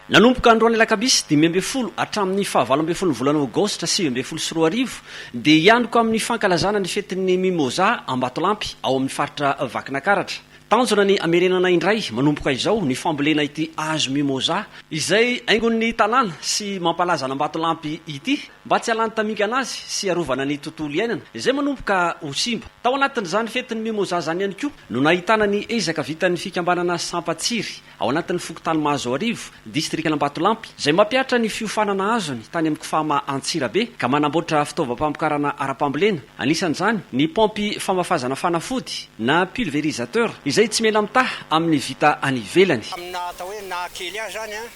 Nanomboka androany alakamisy 15 hatramin'ny faha-18 ny volana aogositra 2019 dia hianoka amin'ny fankalazana ny fetin'ny Mimoza Ambatolampy ao amin'ny faritra Vakinakaratra. Tanjona ny hamerenana indray manomboka izao ny fambolena ity hazo mimoza izay haingon'ny tanàna sy mampalaza an'Ambatolampy ity mba tsy halany tamingana azy sy hiarovana ny tontolo iainana izay manomboka ho simba. Tao anatin'izany fetin'ny mimoza izany ihany koa no nahitana ny ezaka vitan'ny fikambanana Sampatsiry ao anatin'ny fokontany Mahazoarivo, distrikan'Ambatolampy, izay mampihatra ny fiofanana azony tany amin'ny Kfama Antsirabe ka manamboatra fitaovam-pamokarana ara-pambolena, anisan'izany ny paompy famafazana fanafody na pulvérisateur, izay tsy mena-mitaha amin'ny vita any ivelany. Tamin'ny naha atao hoe naha kely ahy izany an,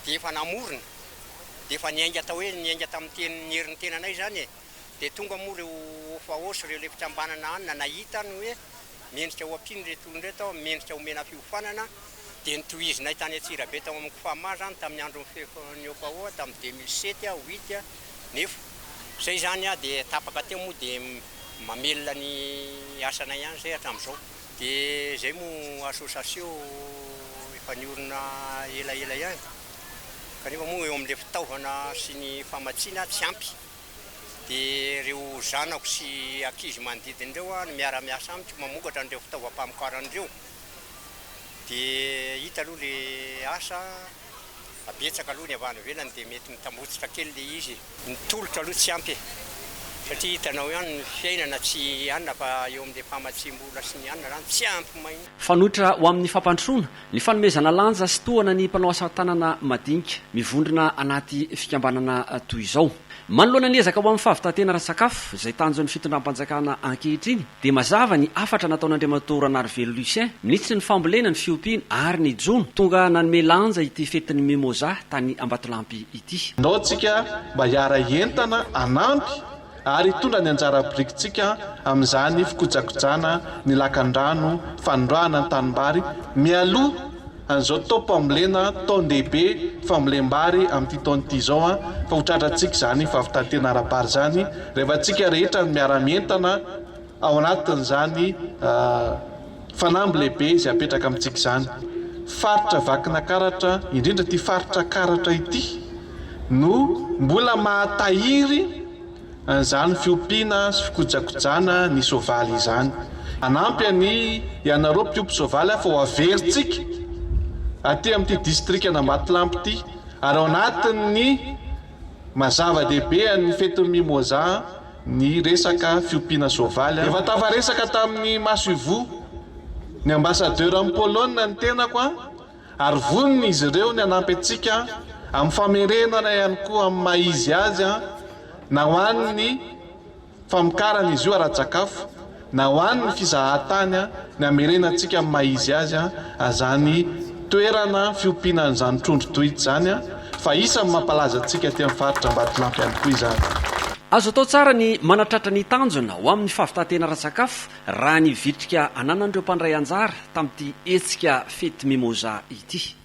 dia efa namorona, dia efa niainga atao hoe niainga tamin'ny teny ny herin'ny tenanay izany e, dia tonga moa ireo OFAO sy ireo ilay fikambanana any nahita ny hoe mendrika ho ampiana ireto olona ireto, mendrika homena fiofanana, dia notohizinay tany Antsirabe tao amin'ny Cfama izany tamin'ny andron'ny fefon'ny OFAO tamin'ny 2007, huit, nefa izay izany dia tapaka teo moa dia mamelona ny asanay ihany izay hatramin'izao. Dia izay moa association efa niorina elaela ihany kanefa moa eo amin'ilay fitaovana sy ny famatsiana tsy ampy. Dia ireo zanako sy ankizy manodidina ireo no miara-miasa amiko mamokatra an'ireo fitaovam-pamokarana ireo. Dia hita aloha ilay asa, fa betsaka aloha ny avy any ivelany dia mety mitambotsitra kely ilay izy. Ny tolotra aloha tsy ampy e! Satria hitanao ihany ny fiainana tsy anona fa eo amin'ilay famatsiam-bola sy ny anona izany tsy ampy main. Fanoitra ho amin'ny fampandrosoana, ny fanomezana lanja sy tohana ny mpanao asa tanana madinika mivondrona anaty fikambanana toy izao. Manoloana ny ezaka ho amin'ny fahavitan-tena ara-tsakafo, izay tanjon'ny fitondram-panjakana ankehitriny, dia mazava ny hafatra nataon'Andriamatoa Ranarivelo Lucien, minisitry ny Fambolena, ny Fiompiana ary ny Jono, tonga nanome lanja ity fetin'ny Mimoza tany Ambatolampy ity. Ndao tsika mba hiara-hientana hanampy ary hitondra ny anjara birikintsika amin'izany fikojakojana ny lakandrano fanondrahana ny tanimbary mialoha an'izao taom-pambolena taon-dehibe fambolem-bary amin'ity taona ity izao fa ho tratrantsika izany fahavitan-tena ara-bary izany rehefa tsika rehetra no miara-mientana ao anatin'izany fanamby lehibe izay apetraka amintsika izany. Faritra Vakinakaratra, indrindra ity faritra Karatra ity no mbola mahatahiry an'izany fiompiana sy fikojakojana ny soavaly izany. Hanampy an'i ianareo mpiompy soavaly aho fa ho averintsika aty amin'ity distrikan'Ambatolampy ity ary ao anatin'ny maha zava-dehibe an'ny fetin'ny Mimoza ny resaka fiompiana soavaly. Efa tafaresaka tamin'ny masoivoho ny ambassadeur amin'i Pologne ny tenako ary vonona izy ireo ny hanampy antsika amin'ny famerenana ihany koa amin'ny maha izy azy na ho an'ny famokarana izy io ara-tsakafo na ho an'ny fizahan-tany ny hamerenantsika amin'ny maha izy azy izany toerana fiompiana an'izany trondro dohitra izany fa isan'ny mampalaza antsika aty amin'ny faritra Ambatolampy ihany koa izany. Azo atao tsara ny manatratra ny tanjona ho amin'ny fahavitan-tena ara-tsakafo raha ny vitrika ananan'ireo mpandray anjara tamin'ity hetsika Fety Mimoza ity.